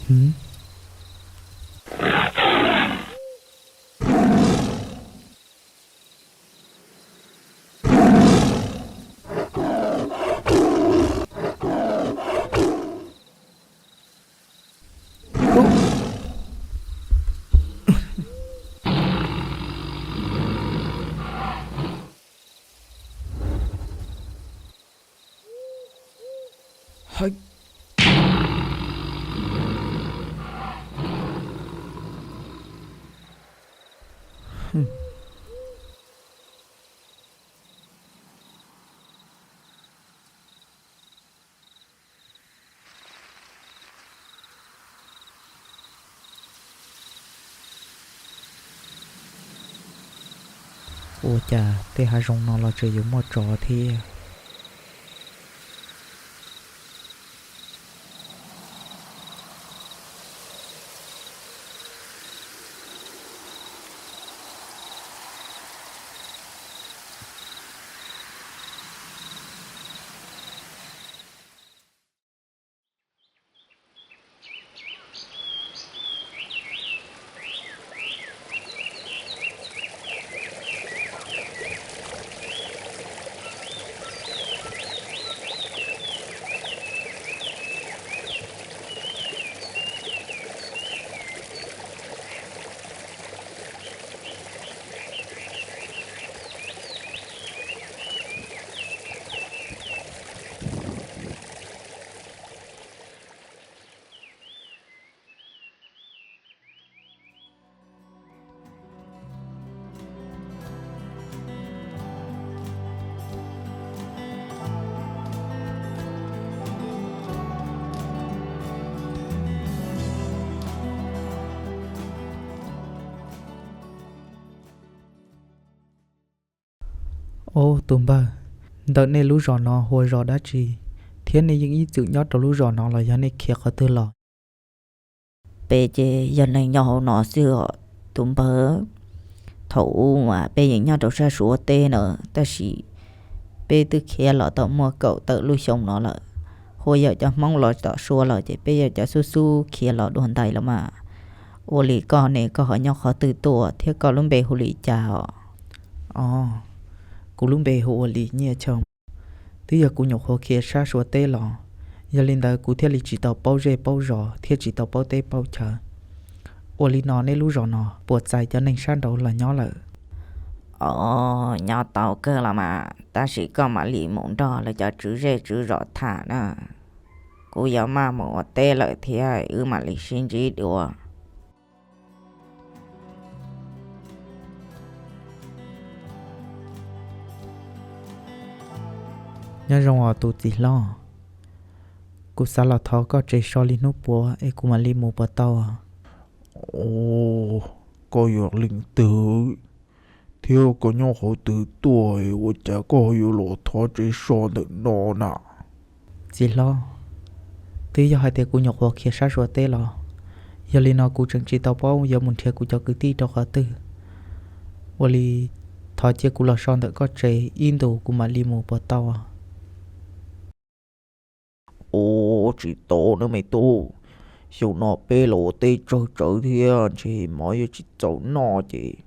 Ua cas tej hav zoov no los tseem yuav muaj tsov thiab? Ob tus npawg, ntawm nej lub zos no hu ua zos dab tsi, thiab nej yeej ib txwm nyob rau lub zos no los yog nej khiav qhov twg los? Peb ces yog neeg nyob hauv no xwb os tus npawg. Thaum ub mas peb yeej nyob rau sab Suav teb na, tab sis peb twb khiav los tau muaj kaum tawm lub xyoo no lawm. Hu ua yog cov Hmoob los tom Suav los ces peb yog cov xub xub khiav los dua ntais los mas. Ua li koj ne, koj ho nyob qhov twg tuaj thiab koj lub npe hu li cas os? Os, kuv lub npe hu ua Lis Nyiaj Choo. Twb yog kuv nyuam qhuav khiav sab Suav teb los, yog li ntawd kuv thiaj li tsis tau paub zej paub zos thiab tsis tau paub teb paub chaw. Ua li no nej lub zos no puas txais cov neeg sab nraud los nyob lawm? Os, nyob tau kawg los mas, tab sis koj mam li mus nrog lawv cov tswv zej tswv zos tham na. Kuv yuav maj mus ua teb lawm thiab, wb mam li sib ntsib dua. Nyob zoo os tus txiv hlob, kuv xav los thov koj tsev so li hnub puav es kuv mam li mus puas tau? Os, koj yog leej twg thiab koj nyob qhov twg tuaj, ua cas koj yuav los thov tsev so ntawm no na? Txiv hlob, twb yog hais tias kuv nyuam qhuav khiav sab Suav teb los, yog li no kuv tseem tsis tau paub yuav mus nrhiav kuv cov kwv tij rau qhov twg. Ua li thov cia kuv los so ntawm koj tsev ib ntus kuv mam li mus puas tau? Ua tsis tau na me tub, xyoo no peb los ua teb tsawg tsawv thiab ntshe mov yuav tsis txaus noj ces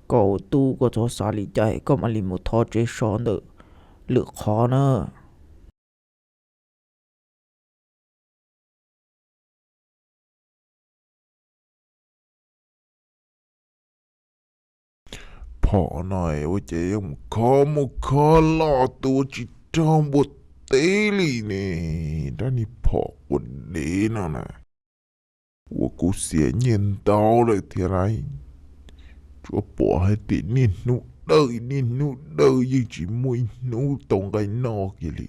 koj ua tub koj txhob xav li cas, koj mam li mus thov tsev so ntawm lwm qhov na. Phom no ua cas yuav mus khov muaj khov loj tuaj tsis raug npua teb li ne? Rab niag phom quav dev no na, ua kuv xiam nyiaj ntau lawm thiab lauj. Tsuas pom hais tias niaj hnub dawj niaj hnub dawj yeej tsis muaj ib hnub tau nqaij noj kiag li.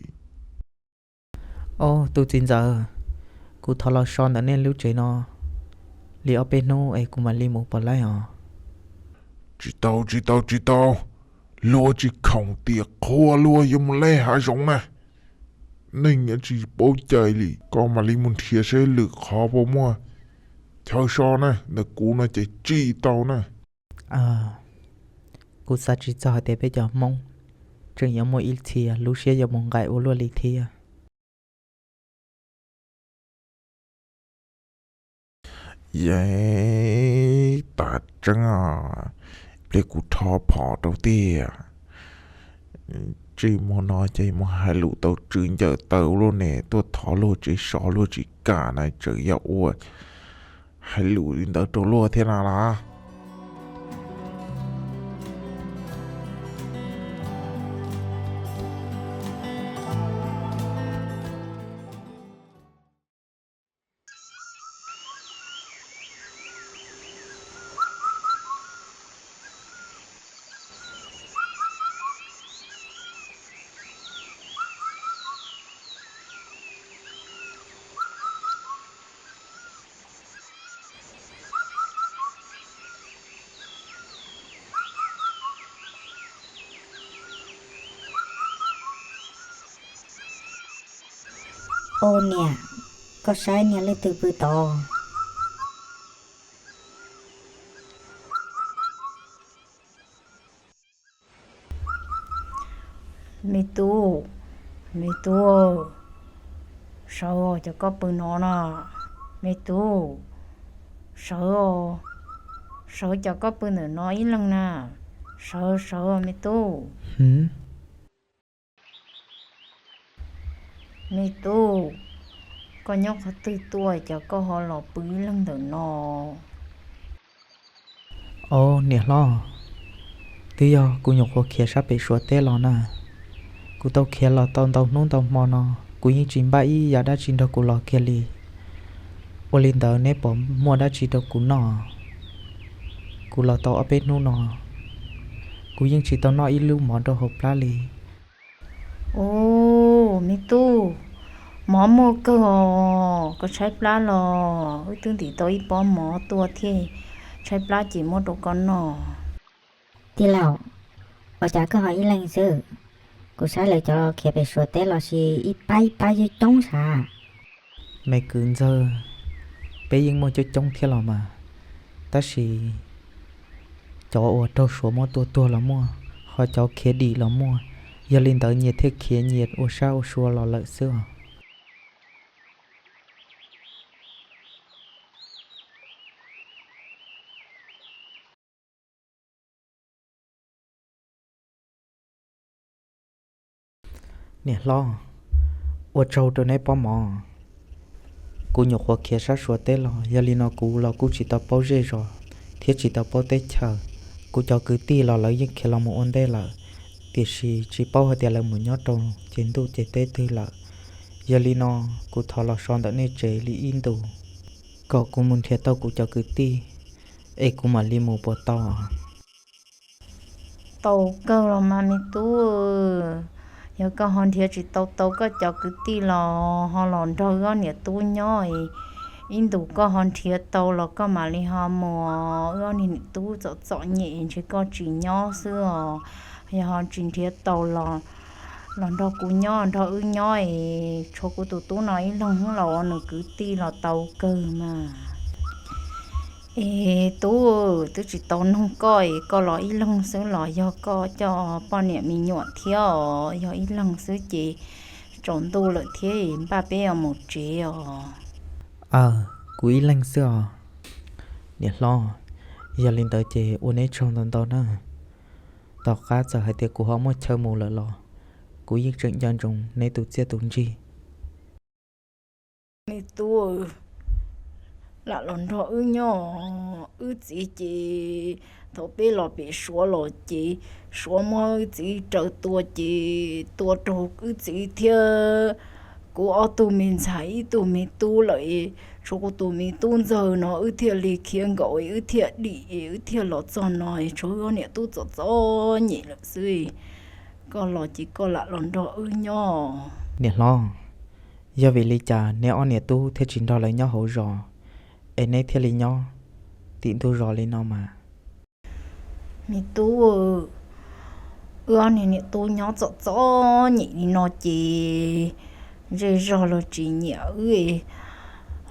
Ob, tus txiv ntxawm, kuv thov los so ntawm nej lub tsev no li ob peb hnub es kuv mam li mus puas laib os? Tsis tau tsis tau tsis tau, luag tsis khoom tiam qhua luag yuav mus laij hav zoov na. Neeg yuav tsis paub cai li, koj mam li mus nrhiav seb lwm qhov puas muaj chaw so na, ntawm kuv no ces tsis tau na. Kuv xav tsis txog hais tias peb cov Hmoob tseem yuav muaj ib txhia lub siab yuav mus nqaim ua luaj li thiab. Yeej tas tseeb os, pliag kuv rho phom rau tiag. Tsis muaj no ces mus hais lus tau tswv ncaws taw ua luaj ne, tuaj thov luag tsev sov luag tsis kam na, tseem yog ua hais lus li ntawd rau luag thiab no los. Ua niam, koj saib niag leej twg pw tod? Me tub, me tub, sawv os, cov koj pw no na. Me tub, sawv os, sawv, cov koj pw ntawm no ib leeg na. Sawv, sawv, me tub. Me tub, koj nyob qhov twg tuaj cov koj ho los pw ib leeg ntawm no? Au niam hlob, twb yog kuv nyuam qhuav khiav sab pem Suav teb los na. Kuv tau khiav los tau ntau hnub ntau hmo no, kuv yeej tsis npaj ib yam dab tsi nrog kuv los kiag li. Ua li ntawd neb puas muaj dab tsi rau kuv noj? Kuv los tau ob peb hnub no, kuv yeej tsis tau noj ib lub mov rau hauv plab li. Ub, me tub, mov muaj kawg os, koj tshaib plab los? Wb twb ntim tau ib pob mov tuaj thiab, tshaib plab ces muab rau koj noj. Tij laug, ua cas koj ho ib leeg xwb? Kuv saib lawv cov khiav pem Suav teb los sis ib pab ib pab coob coob sav. Me kwv ntxawg, peb yeej muaj coob coob thiab los mas, tab sis cov uas raug Suav muab tua tuag los muaj, ho cov khiav dim los muaj. Yog li ntawd nyias thiaj khiav nyias ua sab ua sua los lawm xwb os. Niam hlob, ua tsaug rau neb pob mov. Kuv nyuam qhuav khiav sab Suav teb los, yog li no kuv los kuj tsis tau paub zej zos thiab tsis tau paub teb chaws. Kuv cov kwv tij los lawv yeej khiav los mus ua ntej lawm, tiam sis tsis paub hais tias lawv mus nyob rau ces ntuj ces teb twg lawm. Yog li no kuv thov los so ntawm nej tsev li ib ntus, kom kuv mus nrhiav tau kuv cov kwv tij, es kuv mam li mus puas tau? Tau kawg los mas me tub, yog koj ho nrhiav tsis tau tau koj cov kwv tij los ho los nrog wb ob niam tub nyob, ib ntus koj ho nrhiav tau los koj mam li ho mus. Wb ob niag niam tub txom txom nyem ntshe koj tsis nyob xwb os. Yog ho tsis nrhiav tau los, los nrog kuv nyob, nrog wb nyob es tshuav kuv tus tub no ib leeg los ua nws kwv tij los tau kawg mas. Es tub, twb tsis tau nug koj es koj los ib leeg xwb los yog koj coj poj niam me nyuam thiab os? Yog ib leeg xwb ces tsaus ntuj lawm thiab, npaj peb mus tsev os. Aw, kuv ib leeg xwb os. Niam hlob, yog li ntawd ces ua neb tsaug ntau ntau na. Tom qab txawm hais tias kuv ho muaj chaw mus lawm los kuv yeej tseem nco ntsoov neb tus txiaj tus ntsig. Me tub, lam los nrog wb nyob. Wb txiv ces thaum peb los pem Suav los ces Suav muab wb txiv raws tua ces tua raug wb txiv thiab kuv ob tug me ntxhais ib tug me tub lawm. Tshuav kuv tus me tub ntxawg no wb thiaj li khiav nkaum, wb thiaj dim, wb thiaj los txog no, tshuav wb ob niam tub txom txom nyem lawm xwb. Koj los ces koj lam los nrog wb nyob. Niam hlob, yog vim li cas neb ob niam tub thiaj tsis nrog lawv nyob hauv zos, es neb thiaj li nyob tim ntug zos li no mas? Me tub, wb ob niag niam tub nyob txom txom nyem li no ces zej zog los tsis nyiam wb.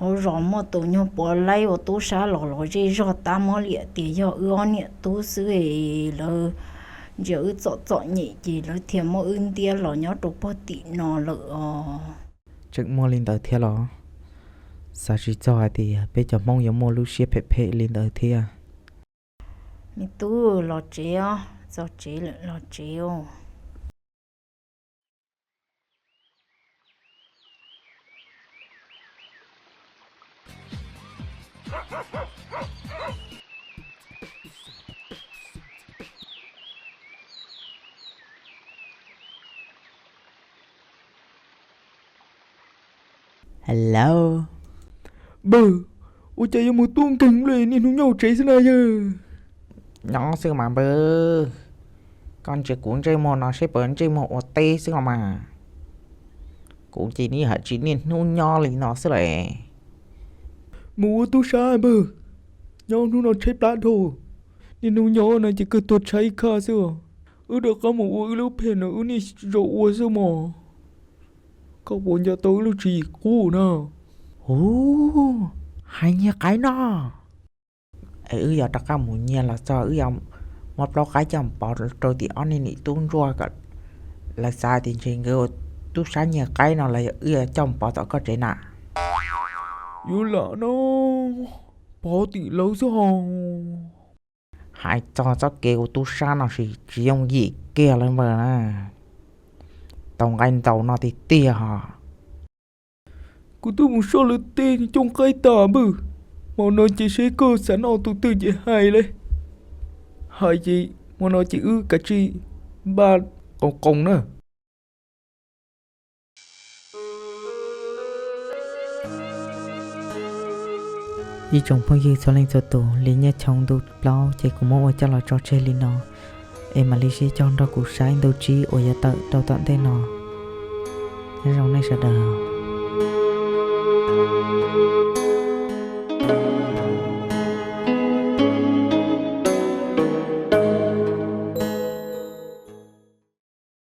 Hauv zos muaj tus nyuag puav laib ua tub sab los los zej zog tab muab liam tias yog wb ob niam tub xwb es lawv ntsia wb txom txom nyem ces lawv thiaj muab wb ntiab los nyob rau puag tim no lawm os. Tseem muaj li ntawd thiab los? Xav tsis txog hais tias peb cov Hmoob yuav muaj lub siab phem phem li ntawd thiab. Me tub, los tsev os, txog tsev lawm, los tsev os. Hello. Npawg, ua cas yuav mus tub nkeeg li, niaj hnub nyob hauv tsev xwb na yawg? Nyob xwb mas npawg, koj ntsia kuv ntsej muag no seb puas ntsej muag ua teb xwb no mas. Kuv ces niaj hais tsis niaj hnub nyob li no xwb las. Mus ua tub sab npawg, nyob hnub no tshaib plab dhau. Niaj hnub nyob no ces kawg tuag tshaib khaj xwb os. Wb rov qab mus ua wb lub phem no wb niaj zaus ua xwb mog. Koj puas nco tau wb lub tswv yim qub na? Hu, hais nyiag qaib no. Es wb yuav rov qab mus nyiag los txog wb yuav muab plaub qaib coj mus pov rau tim ob niag niam tub ntsuag kom lawv xav tias ntshe nkawd ua tub sab nyiag qaib no los wb yuav coj mus pov tom koj tsev na. Yuav lam no, pov tim lawv xwb ho. Hais txog txoj kev ua tub sab no tsis yooj yim kiag li npawg na. Tau nqaij ntau no tiag tiag ho. Kuv twb mus soj lawv tej cooj qaib tas npawg. Hmo no ces seb koj xav noj tus twg ces hais li. Hais ces hmo no ces wb kav tsij npaj qoos qoos na. Ib tsoom phooj ywg txhua leej txhua tus, li nyob xyoo ntu plaub ces kuv muab ua coj los tso tseg li no, es mam li sib cog nrog kuv saib ntu tsib uas yuav tawm rau tom ntej no. Nyob zoo nej sawv daws.